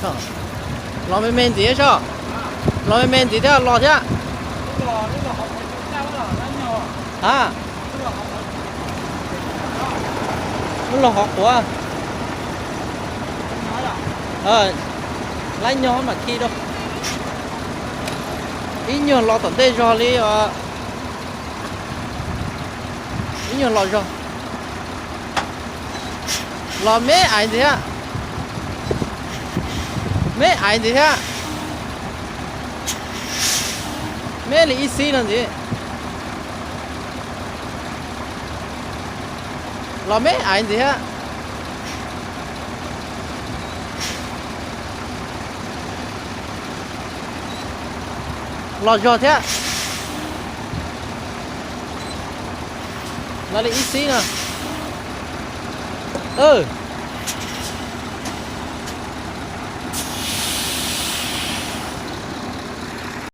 Los me me ntxiv soj. Los me me ntxiv thiab los thiab. A, lub los qhov quav. Laib nyog mam khi rau. Ib nyuag los tom ntej zog li os. Ib nyuag los zog. Los me aiv ntxiv thiab. Me aiv ntxiv thiab. Me li ib xib no ntxiv. Los me aiv ntxiv thiab. Los zog thiab. Los li ib xib no.